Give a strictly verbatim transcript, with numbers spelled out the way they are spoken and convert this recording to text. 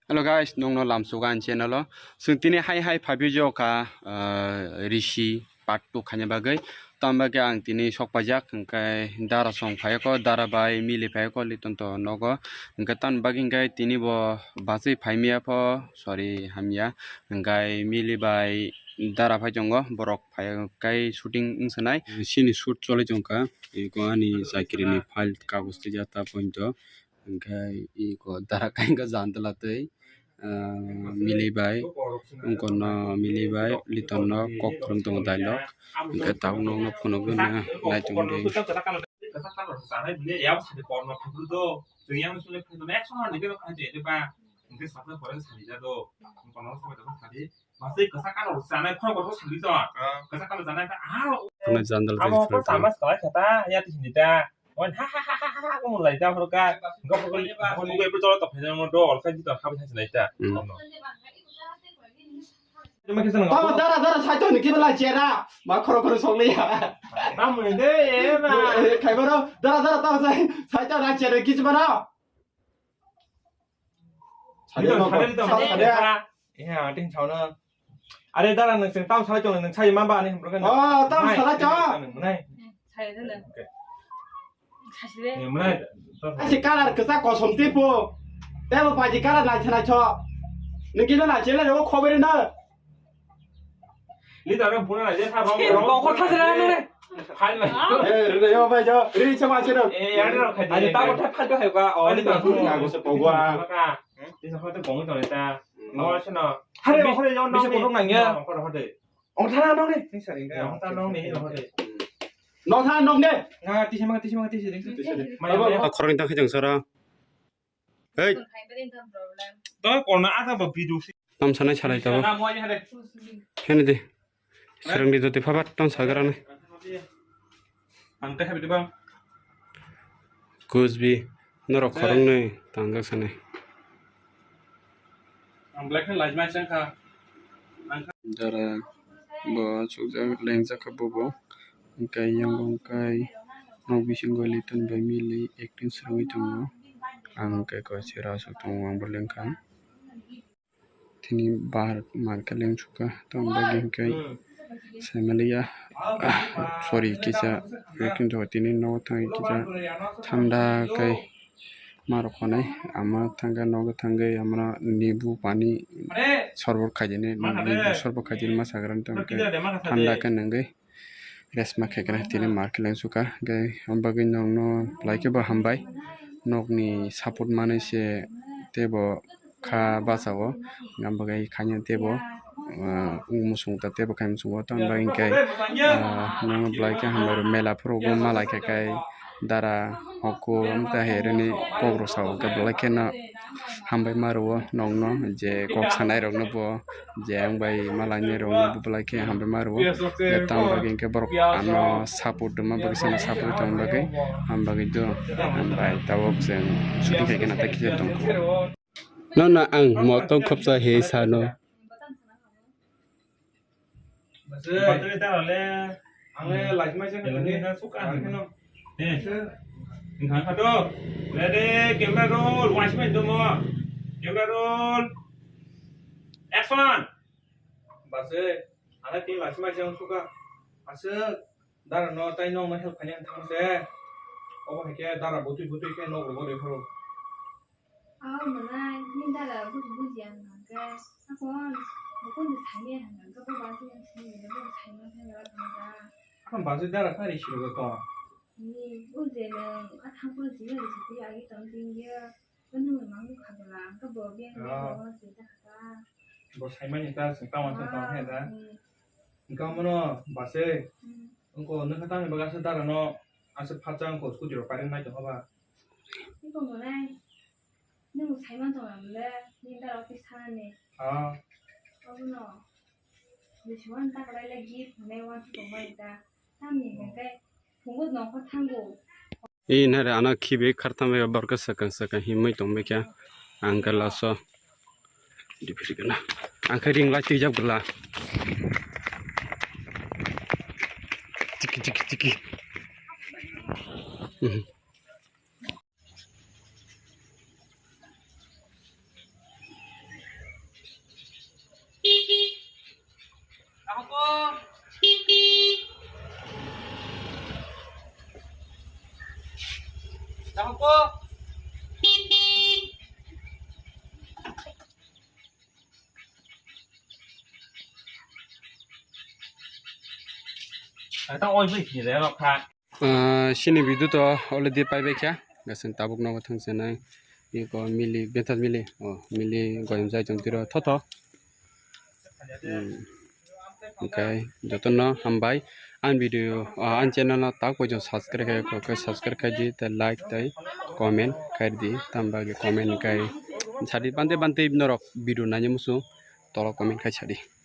Hello guys, nongno lamsugo ani channel o. Chwng tini hai hai phaiphijokha, ah, risi part two khaina bagwi. Tamo bagwi ang tini sok paijak, hwnkhe dara song phaiyakho, dara bai mili phaiyakho, Liton to nogo. Hwnkhe tamoni bagwi hwnkhe tini bo bachwi phaimiyapho, sorry, hamya. Hwnkhe mili bai dara phai tongo, borok phaiyakhai shooting wngsanai. Sini shoot choli tongkha, eko ani chakri ni file kagoj twijak ta pointo. Hwnkhe eko dara kainga jandala tei, ah, mili bai, wngkor no mili bai, Liton no kok phwrwng tongo dialogue. Hwnkhe tabuk nokno phunukgwi no naitung di. Kwchak kalar chanai bwle yabo sadi kormo phaibrwdo. Chwng yang sule phaibrwno ekso hor ni bebak khai je ba. Hwnkhe sakno pore sadi jado. Kono sabo jado sadi. Masai kwchak kalar chanai khoro kotor sadi to. Kwchak kalar chanai ta aro. Kono jandal amo tei ko phai. Samas kalai khata ya ti sini ta. Wan ha ha ha ha ha ko mulai ta phoro ka. Go go go go go cholo to phai mo do ol ka ji to ha bwsa sinai ta. Hmm. Tamo dara dara saito ni kibla chera. Ma khoro khoro sokliya. Tamo de e ba. Khaibaro dara dara tamo sai saito na chera kichmano. Sade no, sade no, sade. Sade. Eh, ating chao na. Are dara nang sing tamo sade chong nang sai ma ba ni hamro kan. Oh, tamo sade chong. Nang, nang. Sai de nang. Okay. Sai de. Eh, mana? Asi kalar kesa kosom tipo. Tebo paji kalar nai chana cho. Nang kino na chele ro khobere na. Ni dara buna na je sa ro. Eh, ro ko thasra na re. Phai mai. Eh, rina yo bai jo. Ri chama chero. Eh, ya ro khai. Ani ta ko thak khai to hai ka. Oh, ni ta ko. Ni ta ko se pogwa. Ni sa ko to gong to ta. No se no. Hare ko hore yo no. Bisa ko nang ya. Ko hore. Ong thana nong ni. Ong thana nong ni, ong thana nong ni. Nga tisi ma, tisi ma, tisi ring. Khoroknwi tang khe chwng sora. Hei. To kona asa ba video si. Tam sanai salai tabo. Khene de. Serang di joti phabat tam sagarane. Ang teh habidi bang. Kusbi norok khoroknwi tangjak sani. Ang black and light mai chang kha. Dara bo chukjak lengjak kha bobo. Hwnkhe yang bo hwnkhe nok bisingo Liton bai mili acting swrwngwi tongo. Ang hwnkhe kochera aswk tongo, ang bo lengkha. Tini bar market leng sukha, tamo bagwi hwnkhe saimaliya, sorry, kisa, kintu tini nogo thangwi kisa thanda khe ma rok khonai, ama thangkhe nogo thangwi amano nibu pani sorbot khaijani, nibu sorbot khaijani ma sagrani tongkhe thanda khe nungwi. Resma khe kwrwi tini market leng sukha, hwnkhe aboni bagwi nokno belai khe bo hambai, nokni support manwi se teibo kha bachao, aboni bagwi khaina teibo, ah, wng muchung ta teibo khai muchungo, tamoni bagwi hwnkhe, ah, nokno belai khe hambai rw mela phuru bo malai khe kai dara hokku amtwi hai rwni kok rw sao, hwnkhe belai kheno hambai ma rwo nokno je kok sanai rokno bo. Je ang bai malainai rok no bo belai khe hambai ma rwo. Tamo bagwi hwnkhe borok ano support rwma bagwi, sana support tongma bagwi, ham bagwi do. Hambai tabuk chwng shooting khai kheno tei kisa tong. No, no, ang motom khopsa he sano. Ang le laisi mai se. Eh, wngkha kha to. Ready, camera roll, waisi mai tomo. Camera roll. Action. Base, ang le tin laisi mai se wngkha. Aswk, dara no tai nokno help khaina thang se. Obo hai khe dara butui butui khe nok rogo de phuru. Aw, mwnai, nini dara buji buji ang hwnkhe, sakon, bukundi saimaya hwnkhe, bo ba khe yang sini, bo saima khe wala thangkha. Ang bajwi dara kha ri sirok to. Ni, o je nwng a thangphuru simi ri sitwi agi tong tong ya, o nwng mang kha bwla, hwnkhe bo beng beng Ah. Bo se ta kha. Bo saimani ta, se tamo se tamo he da. Hmm. Hwnkhe omono base, Hmm. Wngkha nokha tamni bagwi aswk dara no, aswk phatsa wngkha scooty rok pairwk nai tongkha ba. Iko mwnai. Nwng saiman tong ang le, nini dara office thanani. Ah. Obono. Bisingo ta kwlai le gift hwnwi uansuk tongmani ta. Tamni hwnkhe phungo nongkhor thango. Ee, nare ano khibi khartam bai borok swkang swkang himwi tongbai kha. Ang khe last o. Ang khe ring lai twijak bwla. Tiki, tiki, tiki. Mhm. Ang tang oi bui khe rok kha. Ah, sini video to already paibai kha. Gasing tabuk nogo thang sanai. Iko mili, benthas mili. Oh, mili goyam jai jong tiro thotho. Hmm. Okay, jotono hambai. Ang video, ah, ang channel no tak pojong subscribe khai, kok subscribe khai di, tei like, tei comment khai di. Tamba ge comment khai sadi, bante bante norok video nanya musu, tolo comment khai sadi.